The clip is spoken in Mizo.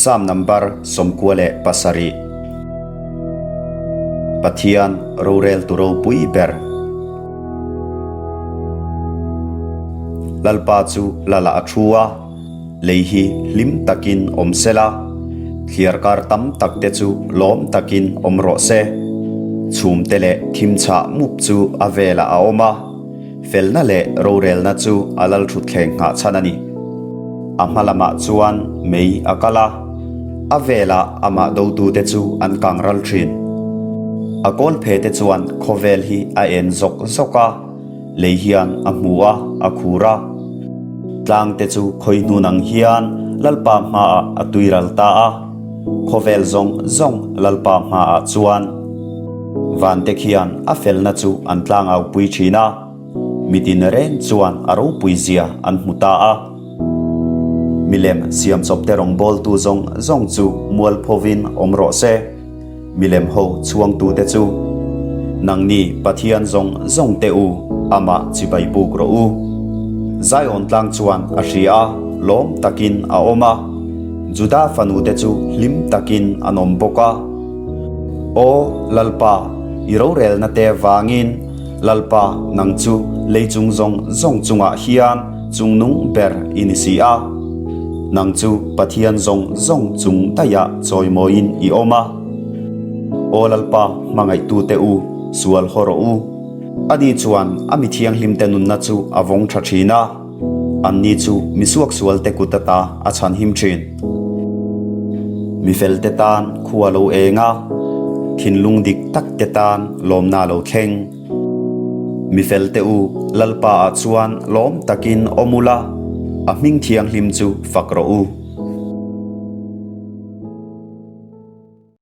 Sam number 97. Pathian roreltu ropui ber. Lalpa chu lala a thu a, lei hi hlim takin awm sela, thliarkar tam tak te chu lawm takin awm rawh se. Chhumte leh thim chhah mup chu a velah a awm a. Felna leh rorelna chu a lalthutthleng nghah chhan a ni. A hma lamah chuan mei a kal a, a velah amah dotute chu an kang ral thin. A kawl phe te chuan khawvel hi a en zawk zawk a, lei hian a hmu a, a khur a. Tlang te chu khawi hnun ang hian Lalpa hmaah a tui ral ta a, khawvel zawng zawng Lalpa hmaah chuan. Vante khian a felna chu an tlangau pui thin a, mitin reng chuan a ropui zia an hmu ta a. Milem siam chawpte rawngbawltu zawng zawng chu mualphovin awm rawh se, milem ho chhuangtute chu nangni Pathian zawng zawngte u amah chibai buk rawh u. Zion tlang chuan a hria a, lawm takin a awm a, Juda fanute chu hlim takin an awm bawk a. Aw Lalpa, i rorelna te vangin, Lalpa, nang chu lei chung zawng zawng chungah hian chungnung ber i ni si a. Nang chu Pathian zawng zawng chung daihah chawimawiin i awm a. Aw Lalpa, hmangaihtute u, sual haw rawh u. Ani chuan a mi thianghlimte nunna chu a vawng tha thin a. Anni chu mi suaksualte kut ata a chhanhim thin. Mi felte tan khua lo eng a, thinlung dik takte tan lawmna lo thleng. Mi felte u Lalpa ah chuan lawm takin awm ula, a hming thianghlim chu fak rawh u.